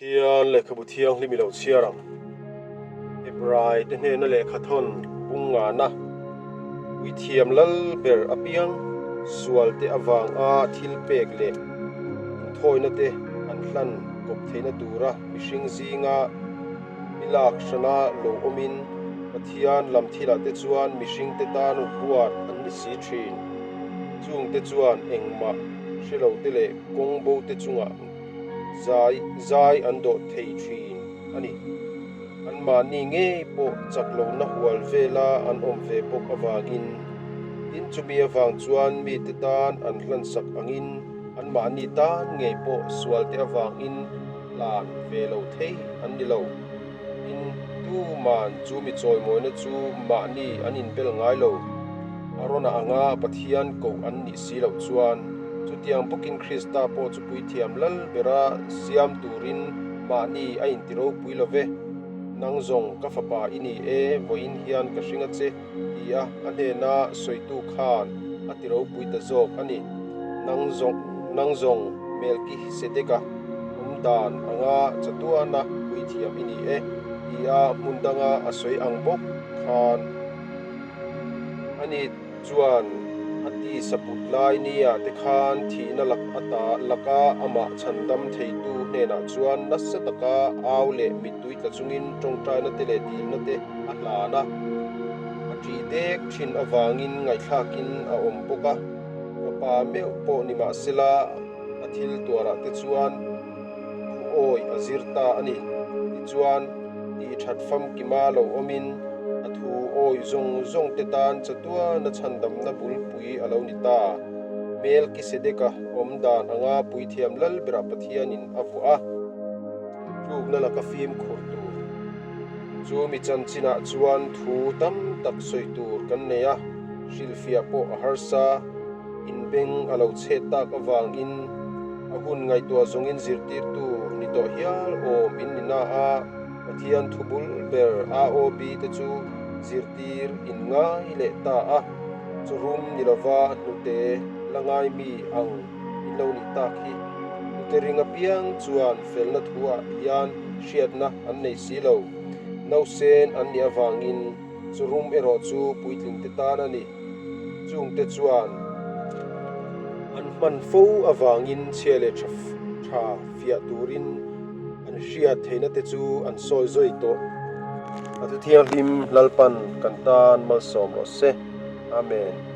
Pathian lehkhabu thianghlim i lo chhiar ang. Hebrai te hnena lehkha thawn bung ngana puithiam lal ber apiang sual te avanga thil pek leh inthawina te an hlan kawp theihna tura mihring zinga mi lak hrana lo awmin Pathian lam thilah te chuan mihring te tan huat an ni si thin. Chung te chuan engmah hre lo te leh kawng bo te chungah Zai zai an dawh thei thin a ni. Anmahni ngei pawh chak lohna hual vela an awm ve bawk avangin, tin chumi avang chuan mite tan an hlansak angin anmahni tan ngei pawh sualte avangin hlan ve lo thei an ni lo. Tin, tuman chu mi chawimawina chu mahni an inbel ngai lo. Arona anga Pathian koh an nih si loh chuan, chutiang bawkin Krista pawh chu puithiam lal bera siam turin mahni a inti ropui lo ve. Nang zawng ka fapa i ni e, vawiin hian ka hring a che, tia a hnena sawitu khan a ti ropui ta zawk a ni. Nang zawng, nang zawng Melkisedeka awm dan anga chatuana puithiam i ni e, tia hmun danga a sawi ang bawk khan ani chuan a tisa put lai nia te khan thihna lak ata laka amah chhandam theitu hnenah chuan nasa taka au leh mittui tla chungin tawngtaina te leh dilna te a hlan a, a ṭih dek ṭhin avangin ngaihthlakin a awm bawk a, fapa meuh pawh ni mahsela a thil tuarah te chuan thu awi a zir ta a ni. Tichuan, tih ṭhat famkima lo awmin a thu awi zawng zawng te tan chatuana chhandamna bulpui a lo ni ta. Melkisedeka awm dan anga puithiam lal berah Pathianin a vuah a. Tlukna laka fimkhur tur. Chu mi chanchinah chuan thu tam tak sawi tur kan nei a, hrilhfiah pawh a harsa. Inbeng a lo chhet tak avangin a hun ngaihtuah zawngin zirtirtu ni tawh hial awm in ni na a, Pathian thu bul ber AOB te chu zirtir in ngai leh ta a, chawrum ni lova hnute la ngai mi ang in lo nih tak hi. Hnute ring apiang chuan felna thuah hian hriatna an nei si lo. Nausen an nih avangin chawrum erawh chu puitlingte tan a ni. Chungte chuan an hman fo avangin chhia leh tha tha fiah turin an hriat theihna te chu an sawi zawi tawh. A thu thianghlim Lalpan kan tan malsawm rawh se. Amen.